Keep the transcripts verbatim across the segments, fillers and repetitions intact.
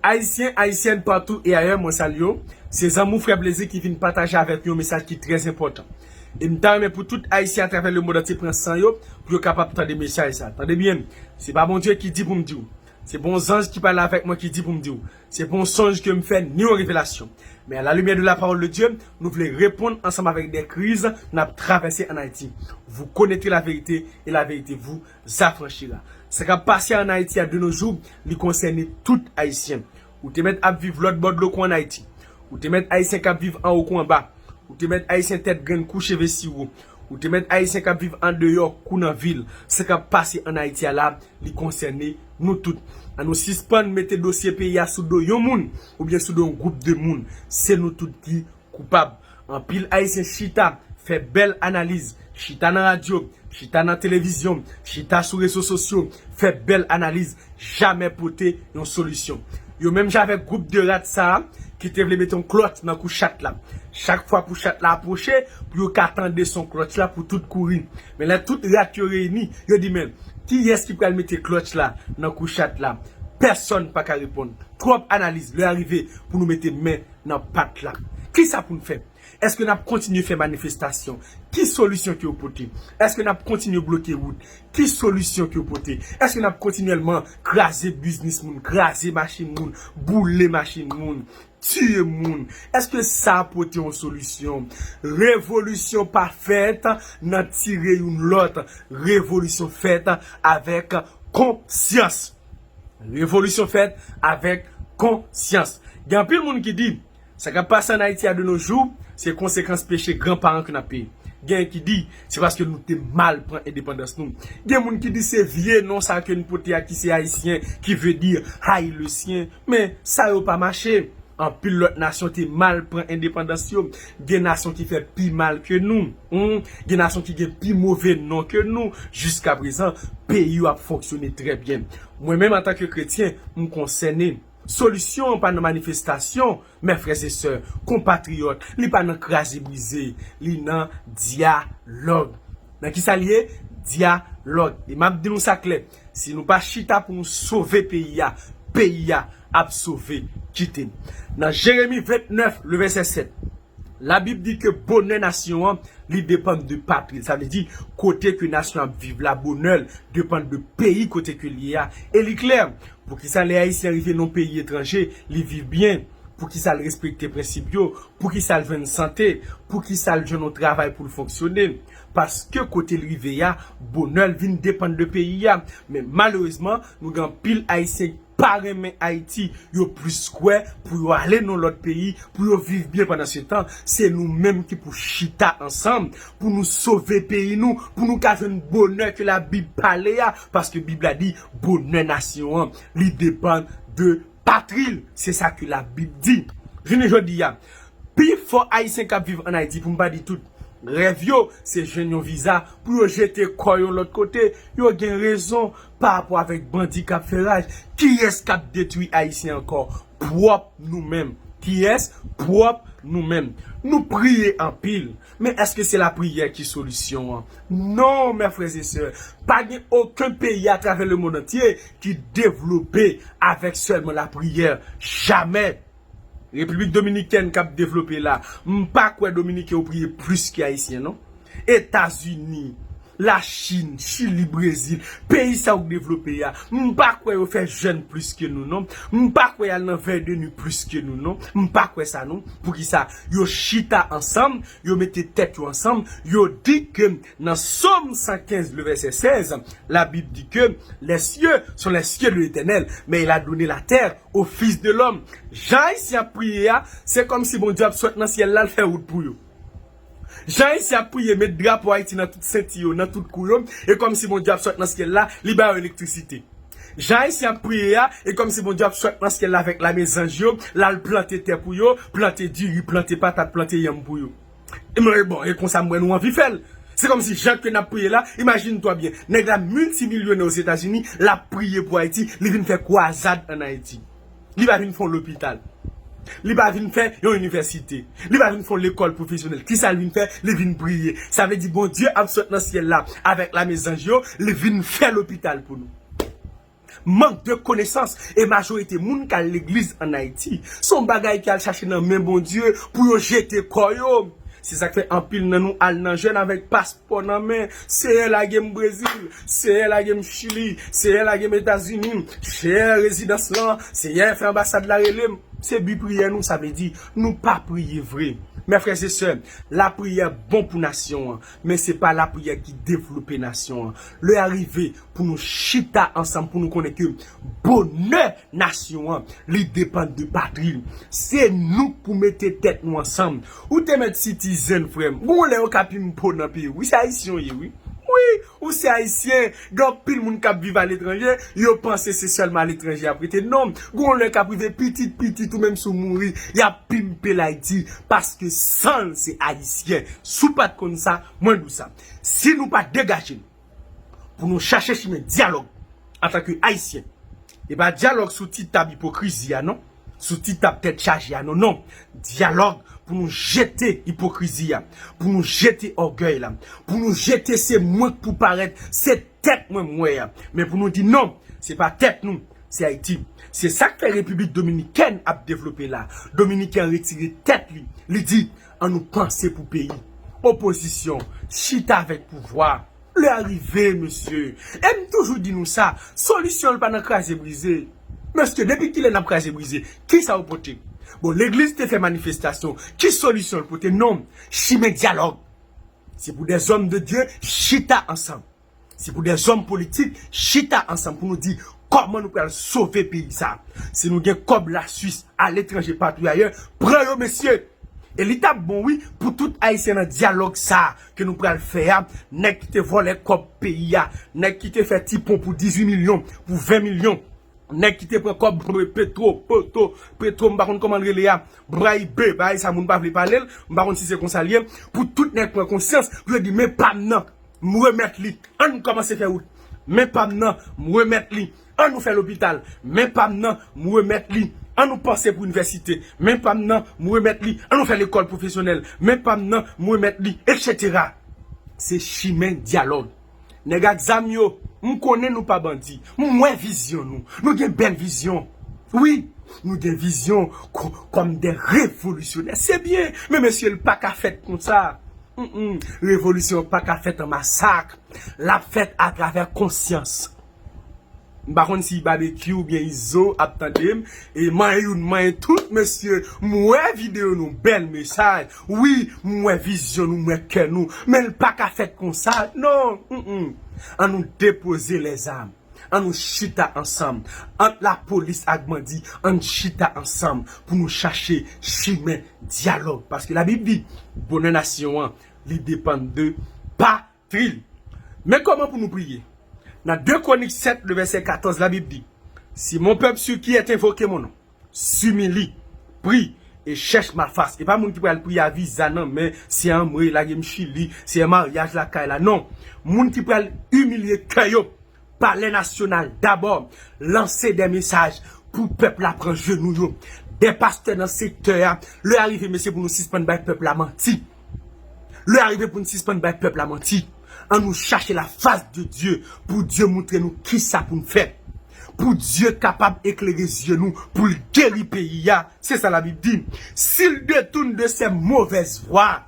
Ayisyen, Ayisyèn patou e ayè, mwen salye w. Se zanmi w Frè Plezi ki vin pataje avèk nou yon mesaj ki trè enpòtan. E m ta renmen pou tout Ayisyen atravè lemonn antye pran san yo pou yo kapab tande mesaj sa. Tande byen, se pa Bondye ki di pou m di w. Se pa yon zanj ki pale avèk mwen ki di pou m di w. Se pa yon sonj ke m fè ni yon revelasyon. Men à la lumière de la parole de Dieu, nou vle reponn ansanm avèk de kriz n ap travèse ann Ayiti. Vous connaîtrez la vérité et la vérité vous affranchira. Sa k ap pase ann Ayiti a de nos jours, li konsène tout Ayisyen. Ou te mèt ap viv lòt bò dlo kou ann Ayiti. Ou te mèt Ayisyen k ap viv anwo kou anba. Ou te mèt Ayisyen tèt grenn kou cheve siwo. Ou te mèt Ayisyen k ap viv andeyò kou nan vil. Sa k ap pase ann Ayiti a la, li konsène nou tout. Ann nou sispann mete dosye peyi a sou do yon moun oubyen sou do yon gwoup de moun. Se nou tout ki koupab. Anpil Ayisyen chita, fè bèl analiz, chita nan radyo, chita nan televizyon, chita sou rezo sosyo, fè bèl analiz, jamè pote yon solisyon. Yo menm jan avèk gwoup de rat sa a ki te vle mete yon klòch nan kou chat la. Chak fwa pou chat la apwoche, pou yo ka tande son klòch la pou tout kouri. Men lè tout rat yo reyini, yo di men, kiyès ki pral mete klòch la nan kou chat la? Pèsonn pa ka reponn. Twòp analiz, lè a rive pou nou mete men nan pat la. Kisa pou n fè? Èske n ap kontinye fè manifestasyon? Ki solisyon ke yo pote? Èske n ap kontinye bloke wout? Ki solisyon ke yo pote? Èske n ap kontinyèlman kraze biznis moun, kraze machin moun, boule machin moun, tiye moun? Èske sa pote yon solisyon? Revolisyon pa fèt nan tire youn lòt. Revolisyon fèt avèk konsyans. Revolisyon fèt avèk konsyans. Gen anpil moun ki di, sa k ap pase ann Ayiti a de nos jours, se konsekans peche granparan ke n ap peye. Gen ki di, se paske nou te mal pran endepandans nou. Gen moun ki di se vye non sa ke n pote a ki se ayisyen, ki vle di haïtien. Men sa yo pa mache. Anpil lòt nasyon te mal pran endepandans yo. Gen nasyon ki fè pi mal ke nou. Hmm? Gen nasyon ki gen pi move non ke nou. Jiskaprezan, peyi yo ap fonksyone trè byen. Mwen menm, antanke kretyen, m konsène. Solisyon an pa nan manifestasyon, mè frè e sè, konpatriyòt, li pa nan kraze brize, li nan dyalòg. Nan kisa l ye? Dyalòg. E m ap di nou sa klè, si nou pa chita pou nou sove peyi a, peyi a ap sove kite n. Nan Jeremi vennèf, le vèsè sèt, Labib di ke bonè nasyon an, li depann de patri l. Sa vle di, kote ke nasyon ap viv la, bonè l depann de peyi kote ke l ye a. E li klè, poukisa lè Ayisyen rive nan peyi etranje, li viv byen? Poukisa l respekte prensip yo? Poukisa l jwenn sante? Poukisa l jwenn yon travay pou l fonksyone? Paske kote l rive a, bonè l vin depann de peyi a. Men malerezman, nou gen anpil Ayisyen pa renmen Ayiti, yo plis kwè pou yo ale nan lòt peyi, pou yo viv byen. Pandansetan, se nou menm ki pou chita ansanm, pou nou sove peyi nou, pou nou ka jwenn bonè ke Labib pale a, paske Bib la di, bonè nasyon an, li depann de patri l. Se sa ke Labib di. Jounen jodi a, pifò Ayisyen k ap viv ann Ayiti, pou m pa di tout, rèv yo, se jwenn yon viza pou yo jete kò yo lòt kote. Yo gen rezon pa rapò avèk bandi k ap fè raj. Kiyès k ap detwi Ayisyen ankò? Pwòp nou menm. Kiyès? Pwòp nou menm. Nou priye anpil. Men èske se lapriyè ki solisyon an? Non, mè frè e sè. Pa gen okenn peyi atravè lemonn antye ki devlope avèk sèlman lapriyè. Jamè. Repiblik Dominikèn k ap devlope la, m pa kwè Dominiken yo priye plis ke Ayisyen, non. Etazini, Lachin, Chili, Brezil, peyi sa yo k devlope a, m pa kwè yo fè jèn plis ke nou, non. M pa kwè y al nan vèy de nwi plis ke nou, non. M pa kwè sa, non. Poukisa? Yo chita ansanm, yo mete tèt yo ansanm, yo di ke nan Sòm san kenz, le vèsè sèz, Labib di ke les cieux sont les cieux de l'Éternel, mais il a donné la terre aux fils de l'homme. Jan Ayisyen ap priye a, se kòmsi Bondye ap sot nan syèl la, l fè wout pou yo. Jan Ayisyen ap priye, met drapo Ayiti nan tout senti yo, nan tout kou yo, e kòmsi Bondye ap sot nan syèl la, li ba yo elektrisite. Jan Ayisyen ap priye a, e kòmsi Bondye ap sot nan syèl la avèk lame zanj yo, l al plante tè pou yo, plante diri, plante patat, plante yanm pou yo. E mwen, bon, e konsa m wè nou anvi fè l. Se kòmsi jan ke n ap priye la, imajine twa byen, nèg la miltimilyonè Ozetazini, l ap priye pou Ayiti, li vin fè kwazad ann Ayiti. Li pa vin fè yon lopital. Li pa vin fè yon inivèsite. Li pa vin fè yon lekòl pwofesyonèl. Kisa l vin fè? Li vin priye. Sa vle di Bondye ap sot nan syèl la avèk lame zanj yo, li vin fè lopital pou nou. Mank de konesans e majorite moun k al legliz ann Ayiti se yon bagay ki al chache nan men Bondye pou yo jete kò yo. Se sa k fè anpil nan nou al nan jèn avèk paspò nan men. Seyè, lage m Brezil. Seyè, lage m Chili. Seyè, lage m Etazini. Seyè, rezidans lan. Seyè, fè anbasad la rele m. Se bi priyè nou, sa vle di nou pa priye vre. Mè frè e sè, lapriyè bon pou nasyon an, men se pa lapriyè ki devlope nasyon an. Lè a rive pou nou chita ansanm, pou nou konnen ke bonè nasyon an, li depann de patri l. Se nou k pou mete tèt nou ansanm. Ou te mèt citizen, frè m. Gon lè yo ka pimpe w nan peyi w. Wi, se ayisyen w ye, wi. Wi, ou se ayisyen. Gen anpil moun k ap viv aletranje, yo panse se sèlman aletranje y ap rete. Non, gon lè k ap rive pitit pitit ou menm si w mouri, y ap pimpe l Ayiti, paske san l se ayisyen. Si w pa t konn sa, mwen di w sa. Si nou pa degaje n, pou nou chache chimen dyalòg antanke ayisyen. E pa dyalòg sou ti tab ipokrizi a, non. Sou ti tab tèt chaje a, non, non. Dyalòg pou nou jete ipokrizi a, pou nou jete ògèy la, pou nou jete se mwen k pou parèt, se tèt mwen m wè a. Men pou nou di non, se pa tèt nou, se Ayiti. Se sa k fè Repiblik Dominikèn ap devlope la. Dominiken an retire tèt li. Li di, ann nou panse pou peyi. Opozisyon, chita avèk pouvwa. Lè a rive, mesye. E m toujou di nou sa, solisyon l pa nan kraze brize. Mesye, depi kilè n ap kraze brize? Kisa yo pote? Bon, legliz te fè manifestasyon. Ki solisyon l pote? Non, chimen dyalòg. Se pou dèzòm de Dye chita ansanm. Se pou dèzòm politik chita ansanm pou nou di kòman nou pral sove peyi sa. Si nou gen kòb Laswis, aletranje, patou ayè, pran yo, mesye. E li t ap bon, wi, pou tout Ayisyen nan dyalòg sa a ke nou pral fè a, nèg ki te vòlè kòb peyi a, nèg ki te fè ti pon pou dizuit milyon, pou ven milyon, nèg ki te pran kòb Petro, Petro, Petro, m pa konn kòman l rele a, Braibe, bagay sa moun pa vle pale l, m pa konn si se konsa l ye, pou tout nèg pran konsyans, pou yo di, men pa m nan, m remèt li. Ann kòmanse fè wout. Men pa m nan, m remèt li. Ann nou fè lopital. Men pa m nan, m remèt li. Ann nou panse pou inivèsite. Men pa m nan, m remèt li. Ann nou fè lekòl pwofesyonèl. Men pa m nan, m remèt li, etsetera. Se chimen dyalòg. Nèg ak zam yo, m konnen nou pa bandi. M wè vizyon nou. Nou gen bèl vizyon. Wi, nou gen vizyon ko-, kòm de revolisyonè. Se byen, men mesye, l pa ka fèt konsa. Mm, mm. Revolisyon pa ka fèt an masak. L ap fèt atravè konsyans. M pa konn si Babekyou oubyen Izo ap tande m. E manyen youn, manyen tout, mesye. M wè videyo nou, bèl mesaj. Wi, m wè vizyon nou, m wè kè nou. Men l pa ka fèt konsa, non. Mm, mm. Ann nou depoze lèzam. Ann nou chita ansanm. Ant lapolis ak bandi, ann chita ansanm pou nou chache chimen dyalòg. Paske Labib di, bonè nasyon an, li depann de patri l. Men kòman pou nou priye? Nan de Kwonik sèt, le vèsè katòz, Labib di, Si mon peuple sur qui est invoqué mon nom s'humilie, prie et cherche ma face. E pa moun ki pral priye a viza nan men, Seyè anmwe, lage m Chili, Seyè maryaj lakay la. Non. Moun ki pral imilye kè yo, palè nasyonal dabò, lanse de mesaj pou pèp la pran jenou yo. De pastè nan sektè a, lè a rive, mesye, pou nou sispann bay pèp la manti. Lè a rive pou n sispann bay pèp la manti. Ann nou chache la fas de Dye pou Dye moutre nou kisa pou n fè. Pou Dye kapab eklere zye nou, pou l geri peyi a. Se sa Labib di. S'il détourne de ses mauvaises voies,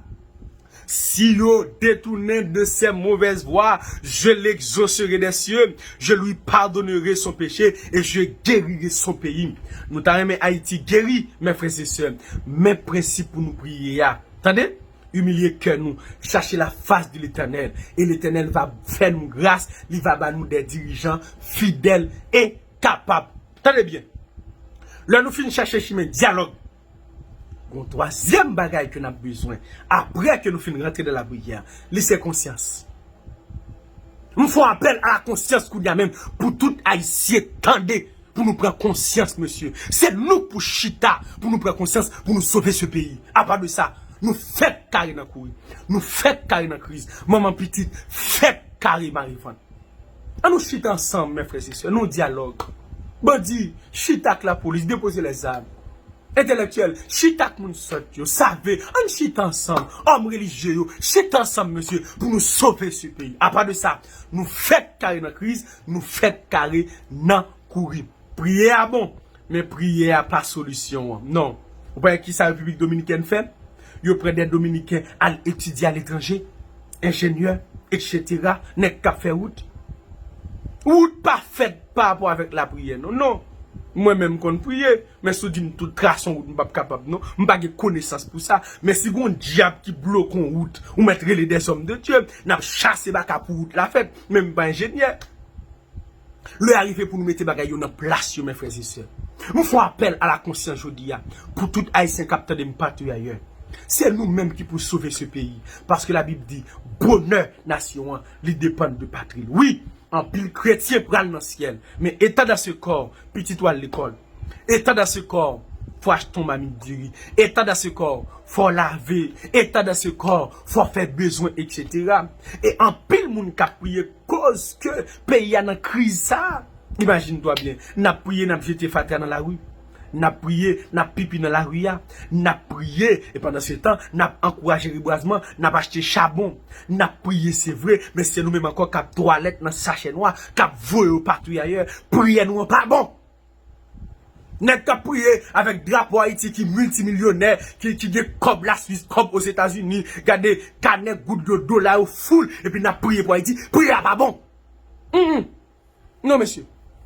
si yo detounen de ses mauvaises voies, je l'exaucerai des cieux, je lui pardonnerai son péché et je guérirai son pays. Nou ta renmen Ayiti geri, men frè e sè, men prensip pou nou priye a. Tande? Imilye kè nou, chache la fas de Letènèl, e Letènèl va fè nou gras, li va ba nou de dirijan fidèl e kapab. Tande byen. Lè nou fin chache chimen dyalòg, gon twazyèm bagay ke n ap bezwen, apre ke nou fin rantre nan lapriyè, li se konsyans. M fè apèl a la konsyans kounye a menm pou tout Ayisyen tande, pou nou pran konsyans, mesye. Se nou k pou chita pou nou pran konsyans, pou nou sove se peyi. Apa de sa, nou fèk kare nan kouri. Nou fèk kare nan kriz. Manman pitit fèk kare mari fanm. Ann nou chita ansanm, mè frè e sè, nou dyalòg. Bandi, chita ak lapolis, depoze lèzam. Entèlektyèl, chita ak moun sòt yo, save, ann chita ansanm. Òm relijye yo, chita ansanm, mesye, pou nou sove se peyi. Apa de sa, nou fèk kare nan kriz, nou fèk kare nan kouri. Priyè a bon, men priyè a pa solisyon an. Non. Ou pa wè kisa Repiblik Dominikèn fè? Yo pran de Dominiken al etidye aletranje, enjenyè, etsetera, nèg k ap fè wout. Wout pa fèt pa rapò avèk lapriyè, non. Non. Mwen menm m konn priye, men si w di m tout trase yon wout, m p ap kapab, non. M pa gen konesans pou sa. Men si gon dyab ki bloke yon wout, ou mèt rele des hommes de Dieu, n ap chase baka pou wout la fèt. Men m pa enjenyè. Lè a rive pou nou mete bagay yo nan plas yo, mes frères et sœurs. M fè apèl a la konsyans jodi a pou tout Ayisyen k ap tande m partout ailleurs. Se nou menm ki pou sove se peyi. Paske Labib di, bonè nasyon an, li depann de patri l. Wi, anpil kretyen pral nan syèl, men état dans ce corps, pitit ou al lekòl. État dans ce corps, fò achte yon mamit diri. État dans ce corps, fò lave. État dans ce corps, fò fè bezwen, etsetera. E anpil moun k ap priye koz ke peyi a nan kriz sa a. Imajine twa byen, n ap priye, n ap jete fatra nan lari. N ap priye, n ap pipi nan lari a. N ap priye, e pandan se tan, n ap ankouraje rebwazman, n ap achte chabon. N ap priye, se vre, men se nou menm ankò k ap twalèt nan sachè nwa, k ap voye yo patouy ayè. Priyè nou an pa bon. Nèg k ap priye avèk drapo Ayiti ki miltimilyonè, ki, ki gen kòb Laswis, kòb Ozetazini, gade kanè goud yo, dola yo full, epi n ap priye pou Ayiti. Priyè a pa bon. Mm, mm. Non, mesye.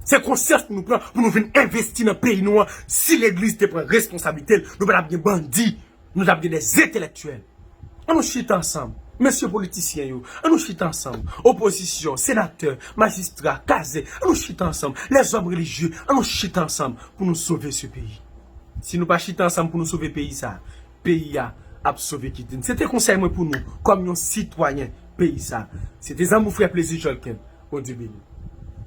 Se konsyans pou nou pran, pou nou vin envesti nan peyi nou an. Si legliz te pran responsablite l, nou pa t ap gen bandi. Nou t ap gen des entelektyèl. An nou chita ansanm. Mesye politisyen yo, an nou chita ansanm. Opozisyon, senatè, majistra, kazèk, an nou chita ansanm. Lèzòm relijye, an nou chita ansanm pou nou sove se peyi. Si nou pa chita ansanm pou nou sove peyi sa, peyi a ap sove kite n. Se te konsèy mwen pou nou, kòm yon sitwayen peyi sa. Se te zanmi w frè Plezi Jolken. Bondye beni.